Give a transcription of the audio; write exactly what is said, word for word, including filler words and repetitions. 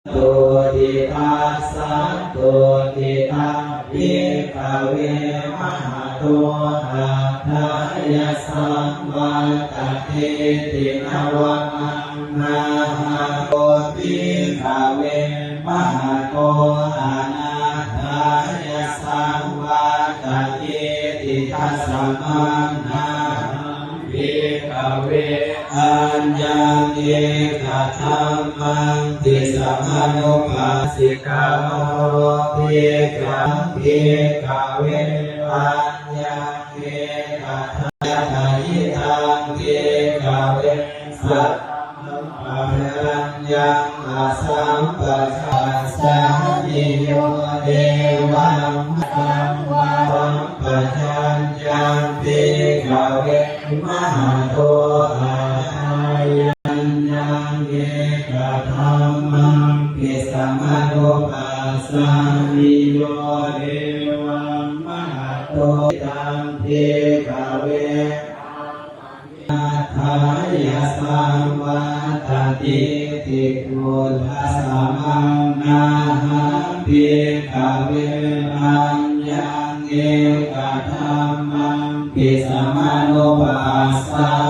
Tuṭṭhitaṃ santuṭṭhitaṃ bhikkhave mahato atthāya saṃvattatī ti navamaṃ nāhaṃ bhikkhave mahato anatthāya saṃvattatī ti dasamaṃ nāhaṃ bhikkhave aññaṃ ekadhammaṃ pisamanubhāsikāro bhikkhave aññaṃ ekadhammaṃ bhikkhave saṅghaṃ aññaṃ asampajāsaniyo evaṃ sampajāññaṃ bhikkhave mahato atthāya aññaṃ ekadhammaṃ pisamanubhāsaniyo evaṃ mahato taṃ bhikkhave atthāya saṃvattatī ti dasamaṃ nāhaṃ bhikkhave aññaṃ ekadhammaṃ pisamanubhāsaniyo